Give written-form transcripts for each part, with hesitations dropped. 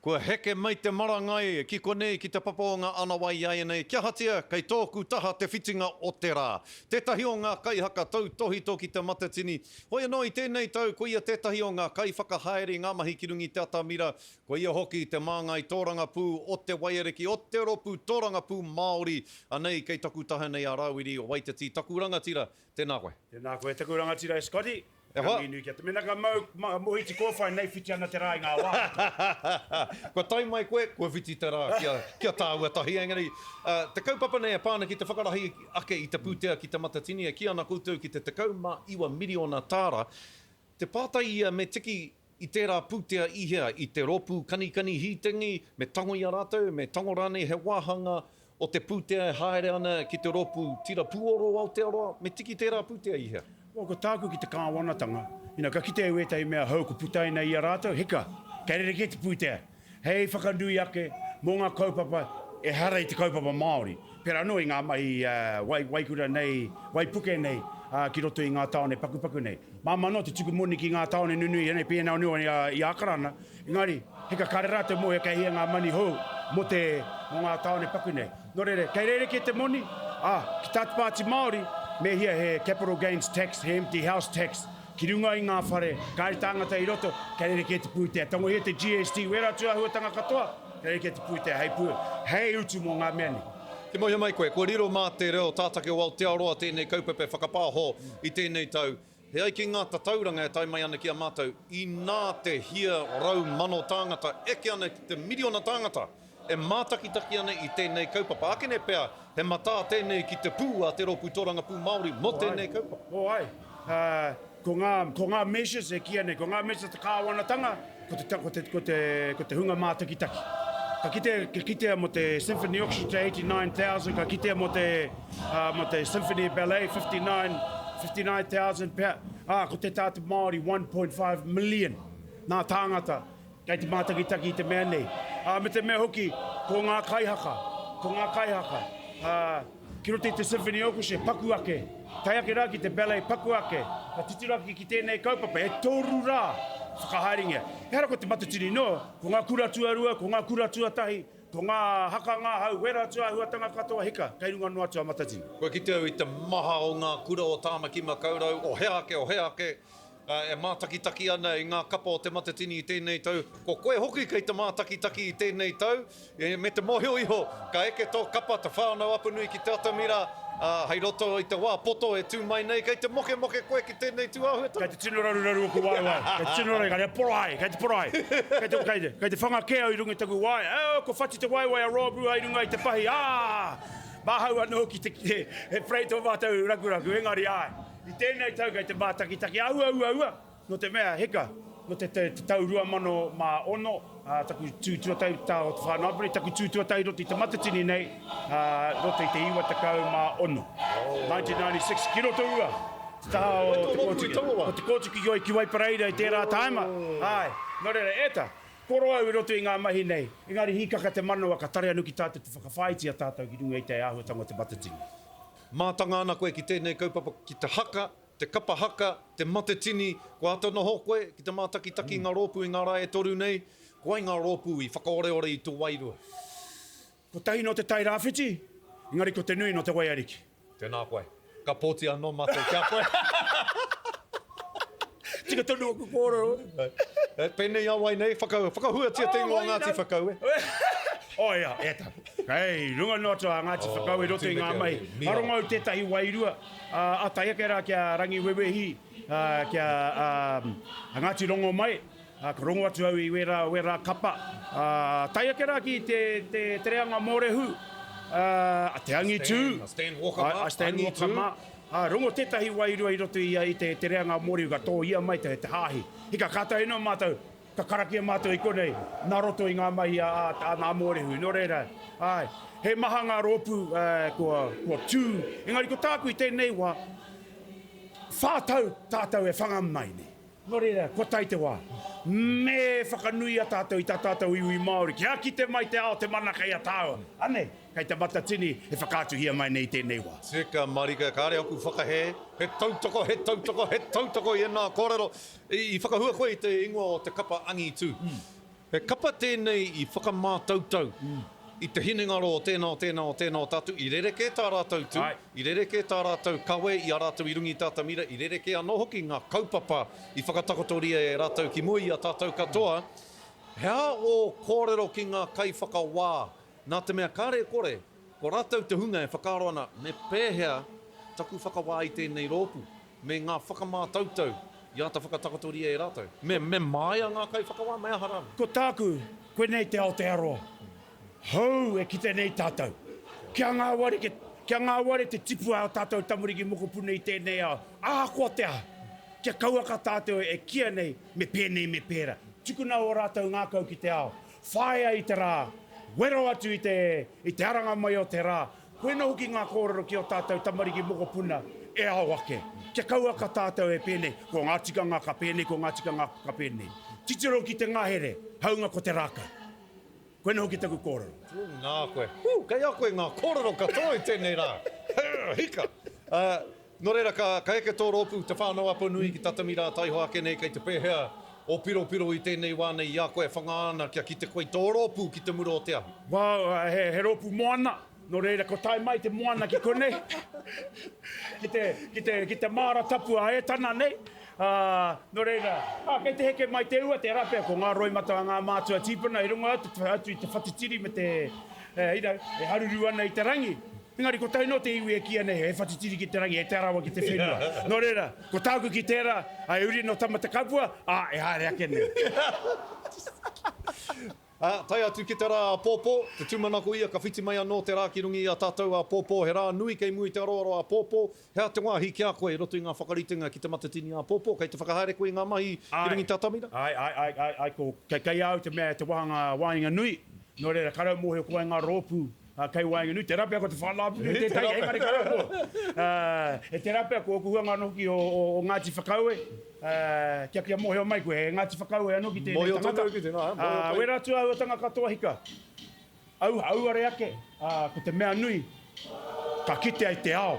Kua heke mai te marangai ki konei ki te papa o ngā anawai iaianei, kia ahatia kei tōku taha te whitinga o te rā. Tētahi o ngā kaihaka tautōhito ki Te Matatini. Hoi anō i tēnei tau ko ia tētahi o ngā kaiwhakahaere i ngā mahi ki runga i te atamira, ko ia hoki te māngai tōrangapū o Te Waiariki, o te Ropu Tōrangapū Māori. Anei kei taku taha nei a Rāwiri Waititi, taku rangatira, tēnā koe. Tēnā koe taku rangatira e Scotty. E hoa. Ranginui kia te mena ka mau ma mohiti kōwhai nei whiti ana te rā i ngā wā katoa. Kua tae mai koe, kua whiti te rā kia, kia tāua tahi. Engari, uh, te kaupapa nei e pā ana ki te whakarahi ake i te pūtea ki Te Matatini, e kī ana koutou ki te 19 miriona tāra. Te pātai ia me tiki i tērā pūtea i hea? I te rōpū kanikani hītengi, me tango i a rātou, me tango rānei he wāhanga o te pūtea e haere ana ki te rōpū tira pūoro o Aotearoa, me tiki tērā pūtea i hea? Well, ko tāku ki te kāwanatanga, ina ka kite au ētahi mea hou ko putaina i a rātou, hika, kei rerekē te pūtea, hei whakanui ake mō ngā kaupapa ehara i te kaupapa Māori, pērā anō i ngā mahi wai, waikura nei, waipuke nei, ki roto i ngā tāone pakupaku nei. Māmā noa te tuku moni ki ngā tāone nunui, pēnā anō i Ākarana, Engari, hika kāre rā te mōhio kei hea ngā mani hou mō te, mō ngā tāone paku nei. Nō reira, kei rerekē te moni, ā, ki tā te Pāti Māori, me hia he capital gains tax, he empty house tax, ki runga i ngā whare, kāre tāngata i roto, kei rerekē te pūtea. Tangohia te GST, wērā atu āhuatanga katoa, kei rerekē te pūtea hei pū, hei utu mō ngā mea nei. Kia mōhio mai koe, kua riro mā te reo tātaki o Aotearoa tēnei kaupapa e whakapāho i tēnei tau. E ai ki ngā tatauranga e tae mai ana ki a mātou, inā te hia 100,000 tāngata, eke ana ki te miriona tāngata e mātakitaki ana i tēnei kaupapa. Akene pea, he matā tēnei ki te pū a te Rōpū Tōrangapū Māori mō tēnei kaupapa. Oh ai, ko ngā, ko ngā measures e kīia nei, ko ngā measures a te kāwanatanga, ko te, ko te, ko te, ko te hunga mātakitaki. Ka kite, ka kitea mō te Symphony Orchestra 89,000, ka kitea mō te, ā, mō te Symphony Ballet 59, 59,000 pea, ā, ko te tā te Māori 1.5 million nā tāngata kei te mātakitaki i te mea nei. Ā, me te mea hoki, ko ngā kaihaka, ko ngā kaihaka, ā, Ki roto i te Symphony Orchestra, paku ake, tae ake rā ki te ballet paku ake, ka titiro ake ki tēnei kaupapa, e toru rā whakahaerengia. Ehara ko te Matatini noa, ko ngā kura tuarua, ko ngā kura tuatahi, ko ngā haka ngahau, wērā atu āhuatanga katoa, hika, kei runga noa atu a Matatini. Kua kite au i te maha o ngā kura o Tāmaki Makaurau, o hea ake, o hea ake, e mātakitaki ana i ngā kapa o Te Matatini i tēnei tau. Ko koe hoki kei te mātakitaki i tēnei tau, me te mōhio iho, ka eke tō kapa, Te Whānau Apanui ki Te Atamira, ā, hei roto i te wā poto e tū mai nei, kei te mokemoke koe ki tēnei tūāhuatanga. Kei te tino raruraru oku waewae, kei te tino raruraru, kei te poroai, kei te poroai, kei te, kei te, kei te whanga kē au i runga i taku waea, oh, kua whati te waewae a Rob Rua i runga i te pahi, ā, māhau anō ki te, he parade tō mātou rakuraku, engari āe. I tēnei tau kei te mātakitaki a uauaua, nō te mea, hika, nō te te tau 2006, ā, taku tū tuatahi tā o Te Whānau-a-Apanui, taku tū tuatahi i roto i te Matatini nei, ā, roto i te 96, 1996, ki Rotorua, te taha o Te Kōtuki, o Te Kōtuki ki Waipareira i tērā tāima, āe, nō reira, e ta, koro au i roto i ngā mahi nei, engari hīkaka te manawa ka tarea nuki tātou te whakawhāiti a tātou ki runga i te āhuatanga o Te Matatini. Mātanga ana koe ki tēnei kaupapa ki te haka, te kapa haka, te matetini, kua āta noho koe ki te mātakitaki i ngā rōpū i ngā rā e toru nei, ko wai ngā rōpū i whakaoreore i tō wairua? Kotahi nō Te Tai Rāwhiti, engari ko te nui nō Te Waiariki. Tēnā koe. Ka pōti anō mātou ki a koe. Tika tonu aku kōrero. Pēnei a wai nei, whaka, whakahuatia te ingoa o Ngāti Whakaue. Oh ia, e ta. Kei runga noa atu a Ngāti Whakaue i roto i ngā mahi. Ka rongo au tētahi wairua, a tae ake rā ki a Rangiwewehi, ki a Ngāti Rongomai, ka rongo atu au i wērā, wērā kapa. Tae ake rā ki te, te, te reanga Mōrehu, a Te Angitū, A Stan Walker mā, a Stan Walker mā. Ā, rongo tētahi wairua i roto i a i te, te reanga Mōriu ka tōia mai te, te hāhi. Hika, kātahi noa mātou, ka karakia mātou i konei, nā roto i ngā mahi a, a, a ngā Mōrehu. Nō reira, āe, he maha ngā rōpū, ā, kua, kua tū. Engari ko tāku i tēnei wā, whā tau tātou e whanga mai nei. Nō reira, kua tae te wā, me whakanui a tātou i tā tātou iwi Māori, kia kite mai te ao te mana kei a tāua. Anei, kei Te Matatini e whakaatuhia mai nei i tēnei wā. Tika marika, kāre aku whakahē, he tautoko, he tautoko, he tautoko i ēnā kōrero. I whakahua koe i te ingoa o te kapa angitū. He kapa tēnei i whakamātautau i te hinengaro o tēnā, o tēnā, o tēnā o tātou, i rerekē tā rātou tū, i rerekē tā rātou kawe i a rātou i runga i te atamira, i rerekē anō hoki ngā kaupapa i whakatakotoria e rātou ki mua i a tātou katoa. He aha ō kōrero ki ngā kaiwhakawā, nā te mea kāre e kore, ko rātou te hunga e whakaaro ana me pēhea taku whakawā i tēnei rōpū? me ngā whakamātautau i āta whakatakotoria e rātou. Me, me māia ngā kaiwhakawā, me aha rānei? Ko tāku, koinei te Aotearoa hou e kite nei tātou. Kia ngāwari, kia ngāwari te tipu a ō tātou tamariki mokopuna i tēnei ao, ahakoa te aha. Kia kauaka tātou e kīia nei me pēnei me pērā. Tukuna ō rātou ngākau ki te ao. Whāia i te rā, wero atu i te, i te aranga mai o te rā, Koina hoki ngā kōrero ki ō tātou tamariki mokopuna e ao ake. Kia kauaka tātou e pēnei, ko ngā tikanga ka pēnei, ko ngā tikanga ka pēnei. Titiro ki te ngahere, hāunga ko te rākau. Koina hoki taku kōrero. Tūnā koe. Hū, kei a koe ngā kōrero katoa i tēnei rā. Hika! Nō reira, ka, ka eke tō rōpū, Te Whānau Apanui ki Tatamira taihoa ake nei kei te pēhea ō piropiro i tēnei wā nei i a koe e whanga ana kia kite koe i tō rōpū ki te mura o te ahi. Well, he, he rōpū moana, nō reira kua tae mai te moana ki konei, ki te, ki te, ki te māra tapu a Ētana nei, ā, nō reira, ā, kei te heke mai te ua, tērā pea ko ngā roimata a ngā mātua tīpuna i runga atu, atu i te whatitiri me te, e, you know, e haruru ana i te rangi. Engari kotahi noa te iwi e kīia nei he whatitiri ki te rangi, he Te Arawa ki te whenua. Nō reira, ko tāku ki tērā, he uri nō Tamatekapua, ā, e haere ake nei. Ā, tae atu ki te rā āpōpō, te tūmanako ia ka whiti mai anō te rā ki runga i a tātou āpōpō, he rā nui kei mua i te aroaro āpōpō, he aha te wāhi ki a koe i roto i ngā whakaritenga ki te Matatini āpōpō, kei te whakahaere koe i ngā mahi ki runga i te atamira? Āe, āe, āe, āe, āe, ko, kei, kei a au te mea, te wāhanga waenganui, nō reira, ka rau mōhio ko wai ngā rōpū Ā, kei waenganui, tērā pea ko Te Whānau-a-Apanui tētahi, engari ka rau ko, ā, e tērā pea ko ōku huanga anō hoki o, o, o Ngāti Whakaue, ā, kia, kia mōhio mai koe, he Ngāti Whakaue anō ki tēnei Mōhio tangata. tonu au ki tēnā, ā, mōhio Ā, pai. wērā atu āhuatanga katoa hika, au, auare ake, ā, ko te mea nui, ka kitea i te ao,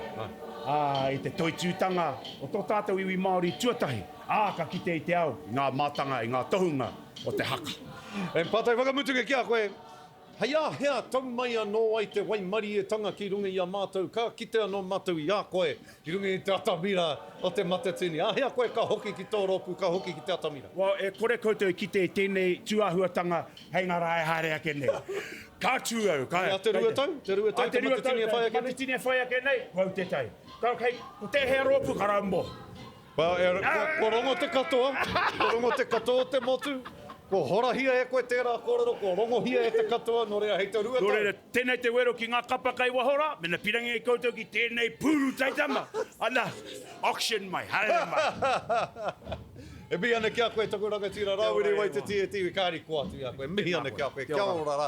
ā, i te toitūtanga o tō tātou iwi Māori tuatahi, ā, ka kitea i te ao, i ngā mātanga, i ngā tohunga o te haka. He pātai whakamutunga ki a koe, Hei āhea tau mai anō ai te waimarietanga ki runga i a mātou, ka kite anō mātou i a koe ki runga i te atamira o Te Matatini. Āhea koe ka hoki ki tō rōpū, ka hoki ki te atamira? Well, e kore koutou e kite i tēnei tūāhuatanga hei ngā rā e haere ake nei. Ka tū au, ka. Hei a te Ruatau, te Ruatau, Te Matatini e whai ake nei? Te Matatini e whai ake nei, ko au tētahi. Ka, kei, ko tēhea rōpū ka rau mō? Well, e, kua, kua rongo te katoa, kua rongo te katoa o te motu, kua horahia e koe tērā kōrero, kua rongohia e te katoa, nō reira hei te Nō tau. reira, tēnei te wero ki ngā kapa kei waho rā, mena pirangi ai koutou ki tēnei pūru taitama, ana, auction mai, haere mai. E mihi ana ki a koe taku rangatira Kia ora Rāwiri e Waititi hoa. e te iwi, kāri koa atu i a koe, mihi Tēnā ana ki koe. a koe, Kia kia ora. ora rā.